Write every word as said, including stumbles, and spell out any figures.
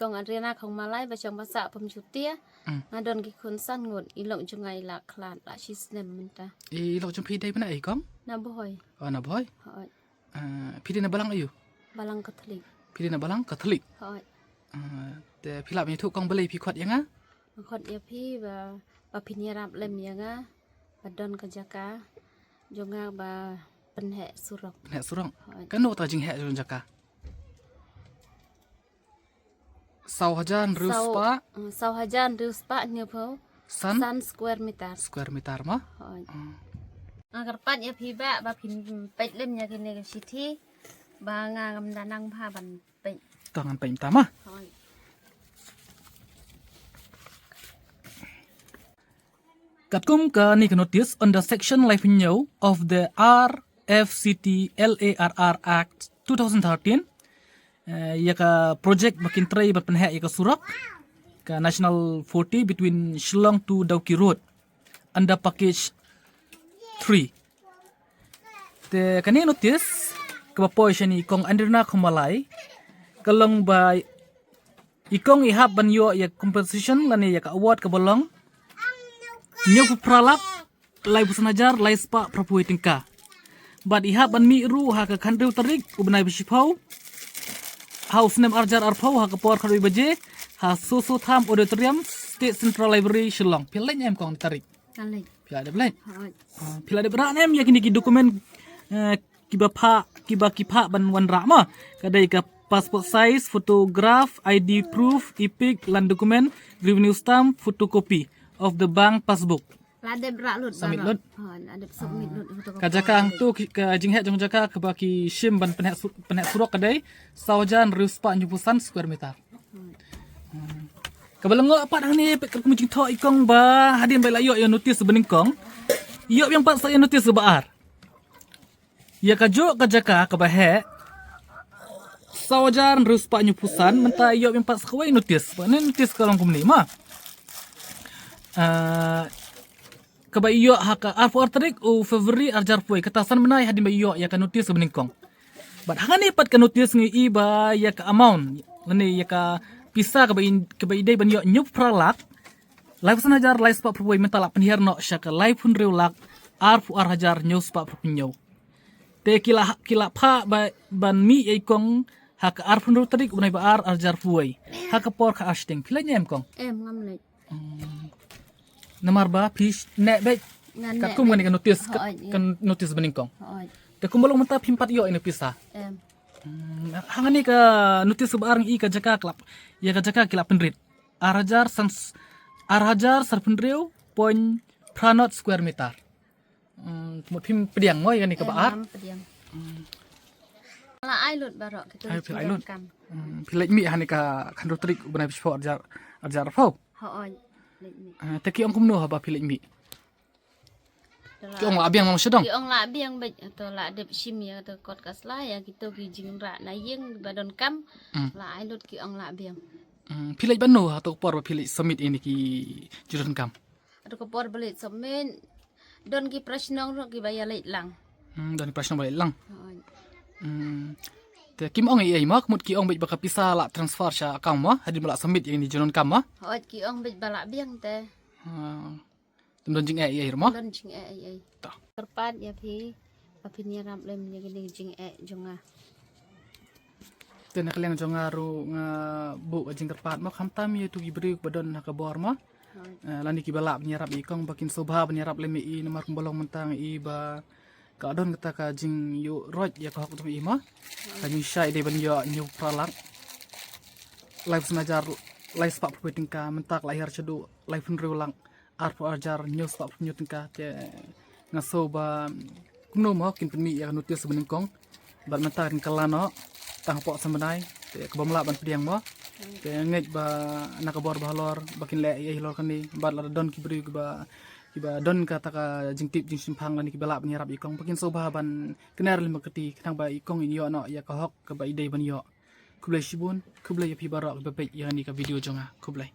Kong Adriana Khongmalai ba shong ba sah pum jutia. Hmm. Nga don ki khun san ngut, i lok jong nga i la khlad la shi snem mynta. I lok jong phi dei bana i kong? Na Bhoi. Oh, na Bhoi. Hoi. Ah, phi dei na balang ayu? Balang Katholik. Phi dei na balang Katholik. Hoi. Ah, te phi lah ban ïathuh kong balei phi khot ïa nga? Nga khot ïa phi ba, ba phin ïarap lem ïa nga ba don ka jaka jong nga ba pynheh surok. Pynheh surok. Hoi. Kano ta jingheh jong jaka? Saw hajar hynriew spah. Saw, uh, saw hajar hynriew spah hynñiew phew. San? San square meter. Square meter ma? Hoi. Hmm. Nga kyrpad ïa phi ba, ba phin peit lem ïa kine ki shithi. Ba nga ngam da nang bha ban peit. To ngan peit mynta ma. Hoi. Katkum kane ka notice under section laiphew hynñiew of the R F C T L A R R Act two thousand thirteen, eh, ïa ka project ba kin trei ban pynheh ïa ka surok ka National forty between Shillong to Dawki Road under package three. Te kane notice kaba poi sha i kong Andrina Khongmalai ka long ba i kong i hap ban ïoh ïa compensation lane ïa ka award kaba long hynñiewphew phra lak laiphew san hajar lai spah phraphew wei tyngka. Bad i hap ban mih ruh ha ka khathynriew tarik u bnai ba shiphew ha u snem arhajar arphew ha ka por khatwei baje ha Soso Tham Auditorium, State Central Library, Shillong. Phi la leit em kong tarik? Ka leit. Phi la dep leit? Hoi. Ah, phi la dep rah em ïa kine ki document, eh, kiba phah, kiba ki phah ban wanrah ma? Ka dei ka passport size photograph, I D proof, EPIC, land document, revenue stamp, photocopy of the bank passbook. La dep rah lut. Submit baroh lut. Hoi, la dep submit lut photocopy. Ka jaka hangtu ki, ka jingheh jong jaka kaba ki shim ban pynheh sur-, pynheh surok ka dei saw hajar hynriew spah hynñiewphew san square meter. Hmm. Kaba lyngngoh pat hangne peit katkum jingthoh i kong ba hadien ba i la ïoh ïa notice banyngkong, ïoh biang pat sa ïa notice ba ar. Ïa kajuh ka jaka kaba heh saw hajar hynriew spah hynñiewphew san, mynta ïoh biang pat sa kawei notice. Ba ne notice ka long kumne ma. Ah, kaba ïoh ha ka arphew ar tarik u February arhajar arphew wei, kata san bnai hadien ba ïoh ïa ka notice banyngkong. Bad hangne pat ka notice ngi i ba ïa ka amount lane ïa ka pisa kaba i, kaba i dei ban ïoh hynñiewphew phra lak laiphew san hajar lai spah phraphew wei mynta la pynhiar noh sha ka laiphew hynriew lak arphew ar hajar hynñiew spah phraphew hynñiew. Te ki la, ki la phah ba, ban mih ïa i kong ha ka arphew hynriew tarik u bnai ba ar arhajar arphew wei ha ka por ka ar shiteng. Phi leit ne em kong? Em, ngam leit. Hmm. Namar ba phi neh beit. Ngan neh beit. Katkum kane ka notice, ka, hooid, ïa, ka notice banyngkong. Hooid. Te kumba long mynta phim pat ïoh ïa kane ka pisa. Em. Hmm, hangne ka notice ba ar ngi i ka jaka ki la, ïa ka jaka ki la pynrit. Ar hajar san, ar hajar sanphew hynriew point phra not square meter. Hmm, ka mut phim pdiang mo ïa kane kaba ar. Em, ngam pdiang. Hmm. La ai lut baroh kito. Ai, phi la ai lut. Hmm, phi leit mih ha kane ka khathynriew tarik u bnai ba shiphew arhajar, arhajar arphew. Hooid, leit mih. Ah, te ki ong kumno haba phi leit mih? Ki ong lah biang mo sha dong. Ki ong lah biang beit, to la dep shim ïa to kot ka sla ïa kito ki jingrah na ïing ba donkam. Hmm. La ai lut ki ong lah biang. Hmm, phi leit ban no ha to por ba phi leit submit ïa kine ki jingdonkam? Hato ka por ba leit submit, don ki para shnong ruh kiba ïa leit lang. Hmm, don ki para shnong ba leit lang. Hooid. Hmm. Te kim ong ei ei mo, ka mut ki ong beit ba ka pisa la transfer sha account mo, hadien ba la submit ïa kine ki jingdonkam mo? Hooid, ki ong beit ba lah biang te. Ha. Tym don jingeh ei ei ruh mo? Don jingeh ei ei. To. Kyrpad ïa phi, ba phin ïarap lem ïa kine ki jingeh jong nga. Te na ka liang jong nga ruh nga buh ka jingkyrpad mo, khamtam ïa kito ki briew ba don ha ka bor mo. Hooid. Eh, lane kiba lah ban ïarap ïa i kong ba kin sngewbha ban ïarap lem ïa i, namar kumba long mynta nga i ba ka don kata ka jingïuhroit ïa ka hok jong i mo. Hooid. Ka jingshai dei ban ïoh hynñiewphew phra lak laiphew san hajar lai spah phraphew tyngka, mynta ka la hiar shaduh laiphew hynriew lak arphew ar hajar hynñiew spah phraphew hynñiew tyngka. Te nga sngew ba kumno mo kin pynmih ïa ka notice banyngkong. Bad mynta ka dang kylla noh tang hapoh san bnai, te ka bym lah ban pdiang mo. Te ngeit ba na ka bor ba halor ba kin leh ei ei halor kane, bad lada don ki briew kiba, kiba don kata ka jingtip jingshemphang lane kiba lah ban ïarap ïa i kong ba kin sngewbha ban kner lem ka kti, khnang ba i kong in ïoh noh ïa ka hok kaba i dei ban ïoh. Khublei shibun, khublei ïa phi baroh kiba peit ïa kane ka video jong nga. Khublei.